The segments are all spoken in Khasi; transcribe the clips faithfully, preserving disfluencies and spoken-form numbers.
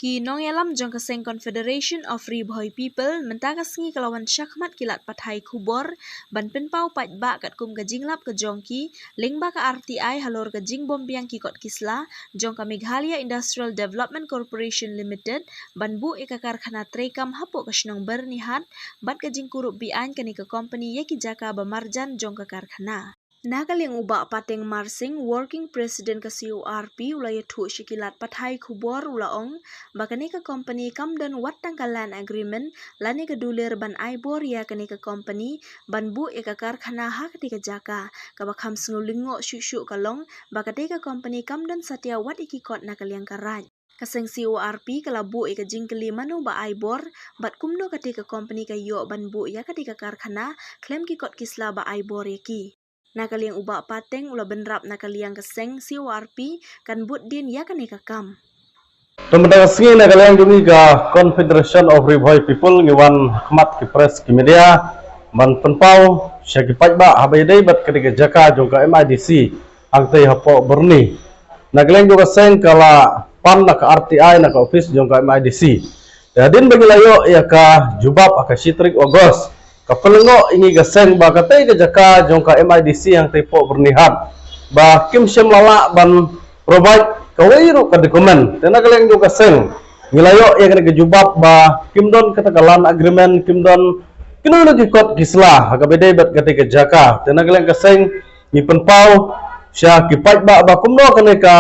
Ki nongïalam jong ka seng Confederation of Ri Bhoi People mynta ka sngi ka la wan shakhmat ki lad pathai khubor ban pynpaw paidbah katkum ka jinglap ka jong ki lyngba ka R T I halor ka jingbym biang ki kot ki sla jong ka Meghalaya Industrial Development Corporation Limited ban buh ïa ka karkhana treikam hapoh ka shnong Byrnihat bad ka jingkurup be-aiñ kane ka company ïa ki jaka ba marjan jong ka karkhana. Na ka liang u Bah Pateng Marsing, Working President ka C O R P, u la ïathuh sha ki lad pathai khubor, u la ong ba kane ka company kam don wat tang ka land agreement lane ka dulir ban ai bor ïa kane ka company ban buh ïa ka karkhana ha kane ka jaka, kaba kham sngew lyngngoh shuh shuh ka long ba kane ka company kam don satia wat ïa ki kot na ka liang ka raij. Ka seng C O R P ka la buh ïa ka jingkylli mano ba ai bor bad kumno kane ka company ka ïoh ban buh ïa kane ka karkhana khlem ki kot ki sla ba ai bor ïa ki. Na ka liang u Bah Pateng u la bynrap na ka liang ka seng C O R P kan bud dien ïa kane ka kam. Te mynta ka sngi na ka liang jong ngi ka Confederation of Ri Bhoi People ngi wan khmat ki press ki media ban pynpaw sha ki paidbah haba ïadei bad kane ka jaka jong ka M I D C hangtei hapoh Byrni. Na ka liang jong ka seng ka la pan na ka R T I na ka office jong ka M I D C. Te hadien ba ngi la ïoh ïa ka jubab ha ka shi tarik August, ka pynlyngngoh ïa ngi ka seng ba katei ka jaka jong ka M I D C hangtei hapoh Byrnihat ba kim shym la lah ban provide kawei ruh ka document. Te na ka liang jong ka seng ngi la ïoh ïa kane ka jubab ba kim don kata ka land agreement, kim don kino kino ki kot ki sla ha kaba ïadei bad katei ka jaka. Te na ka liang ka seng ngi pynpaw sha ki paidbah ba kumno kane ka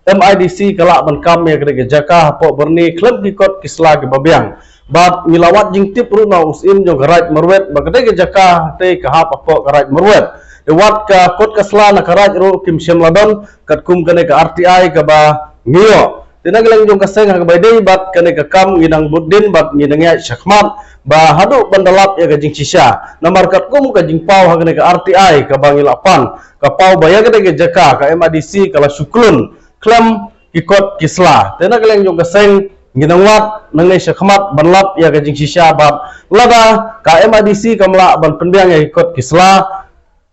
M I D C ka lah ban kam ïa kane ka jaka hapoh Byrni khlem ki kot ki sla kiba biang. Bad ngi la wad jingtip ruh na u Syiem jong ka Raid Marwet ba kane ka jaka te ka hap hapoh ka Raid Marwet. Te wat ka kot ka sla na ka raid ruh kim shym la don katkum kane ka R T I kaba ngi ïoh. Te na ka liang jong ka seng ha kaba ïadei bad kane ka kam ngi dang bud dien bad ngi dang ïaid shakhmat ba haduh ban da lap ïa ka jingshisha. Namar katkum ka jingpaw ha kane ka R T I kaba ngi la pan, ka paw ba ïa kane ka jaka ka M I D C ka la shu khlun khlem ki kot ki sla. Te na ka liang jong ka seng ngi dang wad nangne shakhmat ban lap ïa ka jingshisha bad lada ka M I D C kam lah ban pynbiang ïa ki kot ki sla,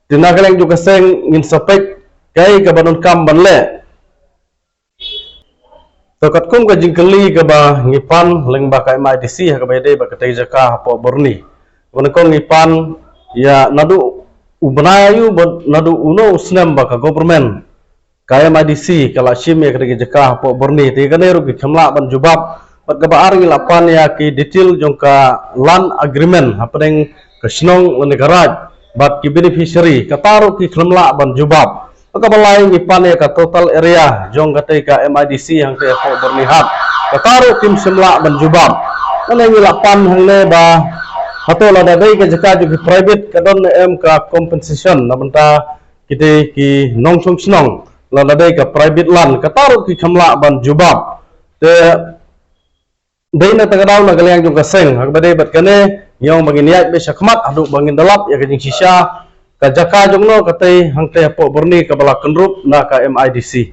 te na ka liang jong ka seng ngin sa peit kaei kaba donkam ban leh. To katkum ka jingkylli kaba ngi pan lyngba ka M I D C ha kaba ïadei bad katei jaka hapoh Byrni. Kaba nyngkong ngi pan ïa naduh u bnai aïu bad naduh uno u snem ba ka government ka M I D C ka la shim ïa katei ka jaka hapoh Byrni, te kane ruh kim lah ban jubab. Bad kaba ar ngi la pan ïa ki detail jong ka land agreement hapdeng ka shnong lane ka raid bad ki beneficiary, kata ruh kim lah ban jubab. Kaba lai ngi pan ïa ka total area jong katei ka M I D C hangtei hapoh Byrnihat, kata ruh kim shym lah ban jubab. Nane ngi la pan hangne ba hato lada dei ka jaka jong ki private ka don ne em ka compensation na bynta kitei ki nongshong shnong lada dei ka private land, kata ruh kim lah ban jubab. Te dei na kata ka daw na ka liang jong ka seng ha kaba ïadei bad kane ngi ong ba ngin ïaid beit shakhmat haduh ba ngin da lap ïa ka jingshisha ka jaka jong no katei hangtei hapoh Byrni kaba la kynrup na ka M I D C.